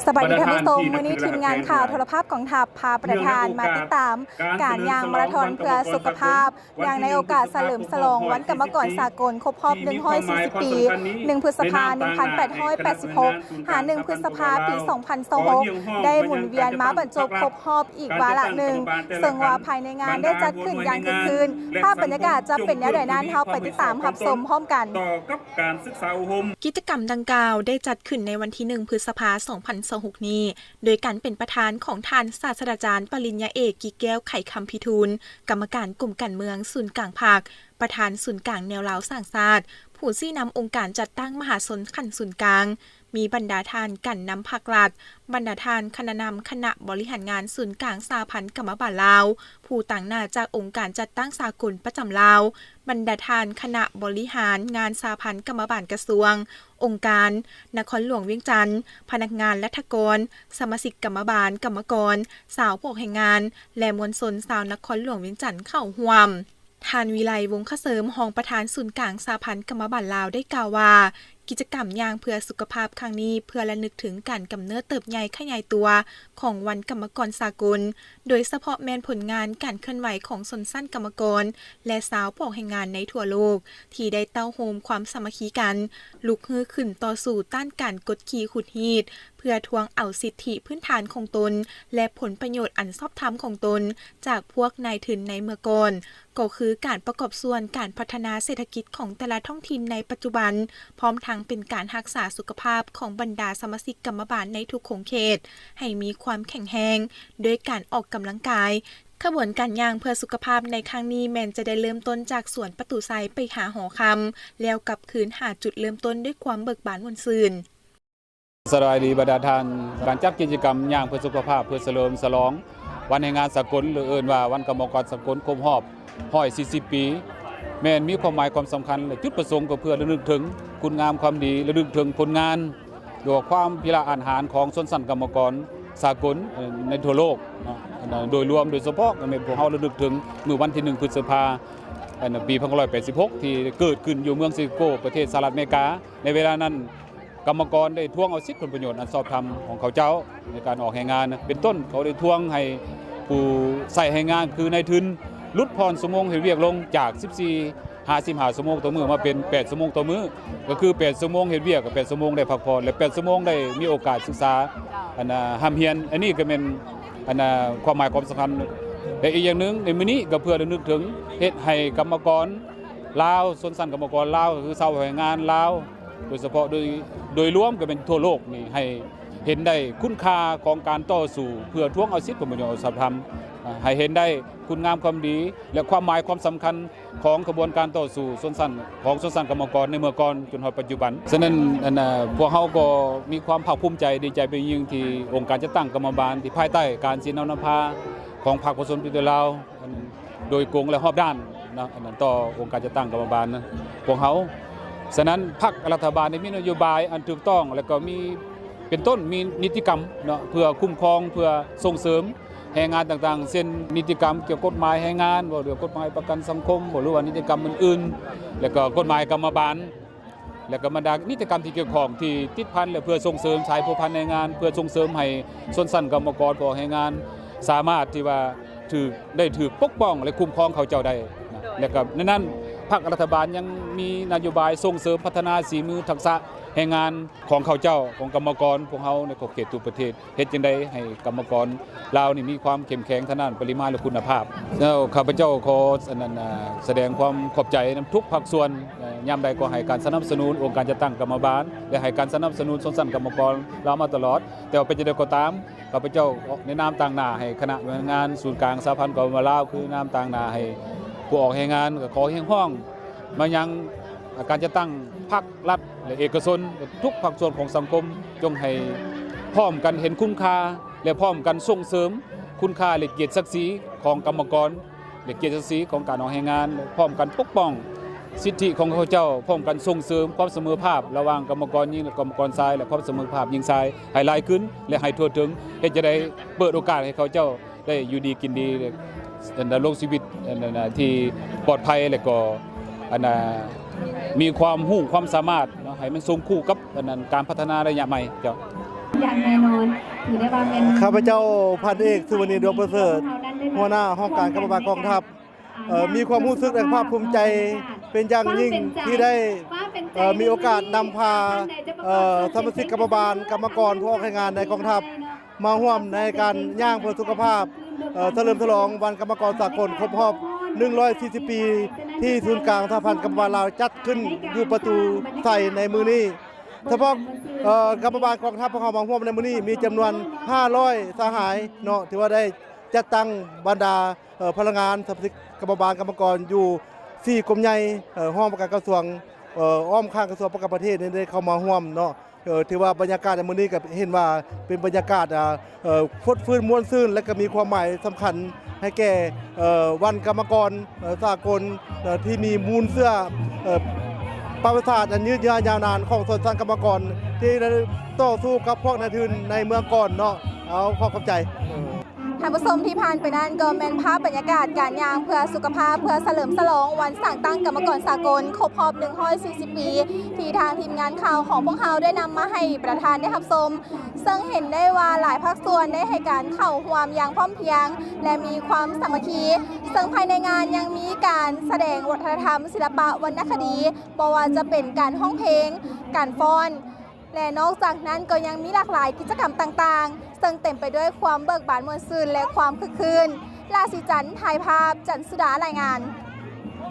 ສະບາຍດີທ່ານຜູ້ຊົມ, ມື້ນີ້ທີມງານຂ່າວໂທລະພາບກອງທັບພາປະທານມາຕິດຕາມການຍ່າງມາລາທອນເພື່ອສຸຂະພາບ ເນື່ອງໃນໂອກາດສະເຫຼີມສະຫຼອງວັນກຳມະກອນສາກົນຄົບຮອບໜຶ່ງຮ້ອຍສີ່ສິບປີ, ໜຶ່ງ ພຶດສະພາ ໜຶ່ງພັນແປດຮ້ອຍແປດສິບຫົກ ຫາ ໜຶ່ງ ພຶດສະພາ ປີສອງພັນຊາວຫົກ ໄດ້ໝູນວຽນມາບັນຈົບຄົບຮອບອີກວາລະໜຶ່ງ, ເຊິ່ງວ່າພາຍໃນງານໄດ້ຈັດຂຶ້ນຢ່າງຄຶກຄື້ນ. ພາບບັນຍາກາດຈະເປັນແນວໃດນັ້ນ, ເຮົາໄປຕິດຕາມຮັບຊົມພ້ອມກັນ. ກິດຈະກຳດັ່ງກ່າວໄດ້ຈັດຂຶ້ນໃນວັນທີໜຶ່ງ ພຶດສະພາ ສອງພັນຊາວຫົກນີ້ ໂດຍການເປັນປະທານຂອງທ່ານສາດສະດາຈານປະລິນຍາເອກ ກິແກ້ວ ໄຂຄຳພິທູນ ກຳມະການກົມການເມືອງສູນກາງພັກ, ປະທານສູນກາງແນວລາວສ້າງຊາດ, ຜູ້ຊີ້ນຳອົງການຈັດຕັ້ງມະຫາຊົນຂັ້ນສູນກາງ, ມີບັນດາທ່ານການນຳພັກລັດ, ບັນດາທ່ານຄະນະນຳຄະນະບໍລິຫານງານສູນກາງສະຫະພັນກຳມະບານລາວ, ຜູ້ຕາງໜ້າຈາກອົງການຈັດຕັ້ງສາກົນປະຈຳລາວ, ບັນດາທ່ານຄະນະບໍລິຫານງານສະຫະພັນກຳມະບານກະຊວງ, ອົງການ, ນະຄອນຫຼວງວຽງຈັນ, ພະນັກງານລັດຖະກອນ, ສະມາຊິກກຳມະບານ, ກຳມະກອນ, ຊາວພວກແຮງງານ ແລະ ມວນຊົນຊາວນະຄອນຫຼວງວຽງຈັນເຂົ້າຮ່ວມ. ທ່ານ ວິໄລ ວົງຄະເສີມ ຮອງປະທານສູນກາງສະຫະພັນກຳມະບານລາວ ໄດ້ກ່າວວ່າ, ກິດຈະກຳຍ່າງເພື່ອສຸຂະພາບຄັ້ງນີ້ ເພື່ອລະນຶກເຖິງການກຳເນີດເຕີບໃຫຍ່ຂະຫຍາຍຕົວຂອງວັນກຳມະກອນສາກົນ, ໂດຍສະເພາະແມ່ນຜົນງານການເຄື່ອນໄຫວຂອງຊົນຊັ້ນກຳມະກອນ ແລະ ຊາວພວກແຮງງານໃນທົ່ວໂລກ ທີ່ໄດ້ເຕົ້າໂຮມຄວາມສາມັກຄີກັນ, ລຸກຮືຂຶ້ນຕໍ່ສູ້ຕ້ານການກົດຂີ່ຂູດຮີດ ເພື່ອທວງເອົາສິດທິພື້ນຖານຂອງຕົນ ແລະ ຜົນປະໂຫຍດອັນຊອບທຳຂອງຕົນຈາກພວກນາຍທຶນໃນເມື່ອກ່ອນ, ກໍຄືການປະກອບສ່ວນການພັດທະນາເສດຖະກິດຂອງແຕ່ລະທ້ອງຖິ່ນໃນປັດຈຸບັນ, ພ້ອມທັງເປັນການຮັກສາສຸຂະພາບຂອງບັນດາສະມາຊິກກຳມະບານໃນທຸກຂົງເຂດໃຫ້ມີຄວາມແຂງແຮງ ໂດຍການອອກກຳລັງກາຍ. ຂະບວນການຍ່າງເພື່ອສຸຂະພາບໃນຄັ້ງນີ້ ແມ່ນຈະໄດ້ເລີ່ມຕົ້ນຈາກສວນປະຕູໄຊໄປຫາຫໍຄຳ, ແລ້ວກັບຄືນຫາຈຸດເລີ່ມຕົ້ນດ້ວຍຄວາມເບີກບານມ່ວນຊື່ນ. ສະບາຍດີບັນດາທ່ານ. ການຈັດກິດຈະກຳຍ່າງເພື່ອສຸຂະພາບ ເພື່ອສະເຫຼີມສະຫຼອງວັນແຮງງານສາກົນ ຫຼື ເອີ້ນວ່າວັນກຳມະກອນສາກົນຄົບຮອບຮ້ອຍສີ່ສິບປີ ແມ່ນມີຄວາມໝາຍຄວາມສຳຄັນ ແລະ ຈຸດປະສົງກໍເພື່ອລະນຶກເຖິງຄຸນງາມຄວາມດີ, ລະນຶກເຖິງຜົນງານ ຫຼືວ່າຄວາມພິລະອາດຫານຂອງຊົນຊັ້ນກຳມະກອນສາກົນໃນທົ່ວໂລກເນາະ ໂດຍລວມ, ໂດຍສະເພາະກໍແມ່ນພວກເຮົາລະນຶກເຖິງມື້ວັນທີໜຶ່ງ ພຶດສະພາ ປີໜຶ່ງພັນເກົ້າຮ້ອຍແປດສິບຫົກ ທີ່ເກີດຂຶ້ນຢູ່ເມືອງຊິຄາໂກ ປະເທດສະຫະລັດອາເມລິກາ. ໃນເວລານັ້ນ ກຳມະກອນໄດ້ທວງເອົາສິດຜົນປະໂຫຍດອັນຊອບທຳຂອງເຂົາເຈົ້າໃນການອອກແຮງງານ ເປັນຕົ້ນ ເຂົາໄດ້ທວງໃຫ້ຜູ້ໃຊ້ແຮງງານ ຄືນາຍທຶນ ຫຼຸດຜ່ອນຊົ່ວໂມງເຮັດວຽກລົງຈາກສິບສີ່ ຫາສິບຫ້າຊົ່ວໂມງຕໍ່ມື້ ມາເປັນແປດຊົ່ວໂມງຕໍ່ມື້, ກໍຄືແປດຊົ່ວໂມງເຮັດວຽກ ກັບແປດຊົ່ວໂມງໄດ້ພັກຜ່ອນ ແລະ ແປດຊົ່ວໂມງໄດ້ມີໂອກາດສຶກສາ ອັນນ່າ ຮ່ຳຮຽນ. ອັນນີ້ກໍແມ່ນ ອັນນ່າ ຄວາມໝາຍຄວາມສຳຄັນ. ແລະ ອີກຢ່າງໜຶ່ງ ໃນມື້ນີ້ກໍເພື່ອລະນຶກເຖິງ ເຮັດໃຫ້ກຳມະກອນລາວ, ຊົນຊັ້ນກຳມະກອນລາວ ກໍຄືຊາວແຮງງານລາວ ໂດຍສະເພາະໂດຍ ໂດຍລວມກໍແມ່ນທົ່ວໂລກນີ້ ໃຫ້ເຫັນໄດ້ຄຸນຄ່າຂອງການຕໍ່ສູ້ເພື່ອທວງເອົາສິດຜົນປະໂຫຍດອັນຊອບທຳ, ໃຫ້ເຫັນໄດ້ຄຸນງາມຄວາມດີ ແລະ ຄວາມໝາຍຄວາມສຳຄັນຂອງຂະບວນການຕໍ່ສູ້ຊົນຊັ້ນ ຂອງຊົນຊັ້ນກຳມະກອນໃນເມື່ອກ່ອນຈົນຮອດປັດຈຸບັນ. ສະນັ້ນ ອັນນ່າ ພວກເຮົາກໍມີຄວາມພາກພູມໃຈ ດີໃຈເປັນຢ່າງຍິ່ງທີ່ອົງການຈັດຕັ້ງກຳມະບານ ທີ່ພາຍໃຕ້ການຊີ້ນຳນຳພາຂອງພັກປະຊາຊົນປະຕິວັດລາວ ໂດຍກົງ ແລະ ຮອບດ້ານເນາະ ອັນນັ້ນ ຕໍ່ອົງການຈັດຕັ້ງກຳມະບານນະ ພວກເຮົາ. ສະນັ້ນ ພັກ ແລະ ລັດຖະບານໄດ້ມີນະໂຍບາຍອັນຖືກຕ້ອງ ແລະ ກໍມີ ເປັນຕົ້ນ ມີນິຕິກຳເນາະ ເພື່ອຄຸ້ມຄອງ ເພື່ອສົ່ງເສີມແຮງງານຕ່າງໆ ເຊັ່ນ ນິຕິກຳກ່ຽວກັບກົດໝາຍແຮງງານບໍ ຫຼື ກົດໝາຍປະກັນສັງຄົມບໍ ຫຼືວ່ານິຕິກຳອື່ນໆ ແລະ ກໍກົດໝາຍກຳມະບານ ແລະ ກໍບັນດານິຕິກຳທີ່ກ່ຽວຂ້ອງທີ່ຕິດພັນ ແລະ ເພື່ອສົ່ງເສີມສາຍພົວພັນແຮງງານ ເພື່ອສົ່ງເສີມໃຫ້ຊົນຊັ້ນກຳມະກອນ ພວກແຮງງານ ສາມາດທີ່ວ່າຖືກ ໄດ້ຖືກປົກປ້ອງ ແລະ ຄຸ້ມຄອງເຂົາເຈົ້າໄດ້. ແລະ ກໍໃນນັ້ນ ພັກ ແລະ ລັດຖະບານຍັງມີນະໂຍບາຍສົ່ງເສີມພັດທະນາສີມືທັກສະແຮງງານຂອງເຂົາເຈົ້າ ຂອງກຳມະກອນພວກເຮົາໃນຂອບເຂດທົ່ວປະເທດ ເຮັດຈັ່ງໃດໃຫ້ກຳມະກອນລາວນີ້ມີຄວາມເຂັ້ມແຂງທາງດ້ານປະລິມານ ແລະ ຄຸນນະພາບ. ແລ້ວຂ້າພະເຈົ້າຂໍ ອັນນັ້ນ ສະແດງຄວາມຂອບໃຈນຳທຸກພາກສ່ວນ, ຍາມໃດກໍໃຫ້ການສະໜັບສະໜູນອົງການຈັດຕັ້ງກຳມະບານ ແລະ ໃຫ້ການສະໜັບສະໜູນຊົນຊັ້ນກຳມະກອນລາວມາຕະຫຼອດ. ແຕ່ວ່າເປັນຈັ່ງໃດກໍຕາມ ຂ້າພະເຈົ້າໃນນາມຕາງໜ້າໃຫ້ຄະນະບໍລິຫານງານສູນກາງສະຫະພັນກຳມະລາວ ຄືນາມຕາງໜ້າໃຫ້ຜູ້ອອກແຮງງານ ກໍຂໍຮຽກຮ້ອງມາຍັງການຈັດຕັ້ງພັກລັດ ແລະ ເອກະຊົນ ທຸກພາກສ່ວນຂອງສັງຄົມ ຈົ່ງໃຫ້ພ້ອມກັນເຫັນຄຸນຄ່າ ແລະ ພ້ອມກັນສົ່ງເສີມຄຸນຄ່າ ແລະ ກຽດສັກສີຂອງກຳມະກອນ ແລະ ກຽດສັກສີຂອງການອອກແຮງງານ ພ້ອມກັນປົກປ້ອງສິດທິຂອງເຂົາເຈົ້າ ພ້ອມກັນສົ່ງເສີມຄວາມສະເໝີພາບລະຫວ່າງກຳມະກອນຍິງ ແລະ ກຳມະກອນຊາຍ ແລະ ຄວາມສະເໝີພາບຍິງຊາຍໃຫ້ຫຼາຍຂຶ້ນ ແລະ ໃຫ້ທົ່ວເຖິງ, ເຮັດຈັ່ງໃດເປີດໂອກາດໃຫ້ເຂົາເຈົ້າໄດ້ຢູ່ດີກິນດີ ແລະ ດຳລົງຊີວິດ ອັນນັ້ນນະ ທີ່ປອດໄພ ແລະ ກໍ ອັນນ່າ ມີຄວາມຮູ້ຄວາມສາມາດເນາະ ໃຫ້ມັນສົມຄູ່ກັບ ອັນນັ້ນ ການພັດທະນາໄລຍະໃໝ່ເຈົ້າ. ຢ່າງແນ່ນອນ ຖືໄດ້ວ່າແມ່ນ ຂ້າພະເຈົ້າ ພັນເອກ ສຸວັນນີ ດວງປະເສີດ ຫົວໜ້າຫ້ອງການກຳມະບານກອງທັບ ເອີ ມີຄວາມຮູ້ສຶກ ແລະ ພາກພູມໃຈເປັນຢ່າງຍິ່ງທີ່ໄດ້ ເອີ ມີໂອກາດນຳພາ ເອີ ສະມາຊິກກຳມະບານ ກຳມະກອນ ຜູ້ອອກແຮງງານໃນກອງທັບ ມາຮ່ວມໃນການຍ່າງເພື່ອສຸຂະພາບ ເອີ ສະເຫຼີມສະຫຼອງວັນກຳມະກອນສາກົນຄົບຮອບໜຶ່ງຮ້ອຍສີ່ສິບປີ ທີ່ສູນກາງສະຫະພັນກຳມະບານລາວຈັດຂຶ້ນຢູ່ປະຕູໄຊໃນມື້ນີ້. ສະເພາະ ເອີ ກຳມະບານກອງທັບພວກເຮົາມາຮ່ວມໃນມື້ນີ້ມີຈຳນວນຫ້າຮ້ອຍສະຫາຍເນາະ ຖືວ່າໄດ້ຈັດຕັ້ງບັນດາ ເອີ ພະນັກງານ ສະມາຊິກກຳມະບານ ກຳມະກອນຢູ່ສີ່ກົມໃຫຍ່ ເອີ ຫ້ອງວ່າການກະຊວງ ເອີ ອ້ອມຂ້າງກະຊວງປ້ອງກັນປະເທດນີ້ໄດ້ເຂົ້າມາຮ່ວມເນາະ. ເອີ ຖືວ່າບັນຍາກາດໃນມື້ນີ້ກໍເຫັນວ່າເປັນບັນຍາກາດ ອ່າ ເອີ ຟົດຟື້ນມ່ວນຊື່ນ ແລະ ກໍມີຄວາມໝາຍສຳຄັນໃຫ້ແກ່ ເອີ ວັນກຳມະກອນ ເອີ ສາກົນ ເອີ ທີ່ມີມູນເຊື້ອ ເອີ ປະຫວັດສາດອັນຍືດເຍື້ອຍາວນານຂອງຊົນຊັ້ນກຳມະກອນ ທີ່ໄດ້ຕໍ່ສູ້ກັບພວກນາຍທຶນໃນເມື່ອກ່ອນເນາະ. ເອົາ ຂໍຂອບໃຈ. ທ່ານຜູ້ຊົມທີ່ຜ່ານໄປນັ້ນກໍແມ່ນພາບບັນຍາກາດການຍ່າງເພື່ອສຸຂະພາບ ເພື່ອສະເຫຼີມສະຫຼອງວັນສ້າງຕັ້ງກຳມະກອນສາກົນຄົບຮອບໜຶ່ງຮ້ອຍສີ່ສິບປີ ທີ່ທາງທີມງານຂ່າວຂອງພວກເຮົາໄດ້ນຳມາໃຫ້ປະທານໄດ້ຮັບຊົມ ເຊິ່ງເຫັນໄດ້ວ່າຫຼາຍພາກສ່ວນໄດ້ໃຫ້ການເຂົ້າຮ່ວມຢ່າງພ້ອມພຽງ ແລະ ມີຄວາມສາມັກຄີ ເຊິ່ງພາຍໃນງານຍັງມີການສະແດງວັດທະນະທຳ ສິລະປະ ວັນນະຄະດີ ບໍ່ວ່າຈະເປັນການຮ້ອງເພງ, ການຟ້ອນ ແລະ ນອກຈາກນັ້ນກໍຍັງມີຫຼາກຫຼາຍກິດຈະກຳຕ່າງໆ ເຊິ່ງເຕັມໄປດ້ວຍຄວາມເບີກບານມ່ວນຊື່ນ ແລະ ຄວາມຄຶກຄື້ນ. ລາສີຈັນ ຖ່າຍພາບ, ຈັນສຸດາ ລາຍງານ.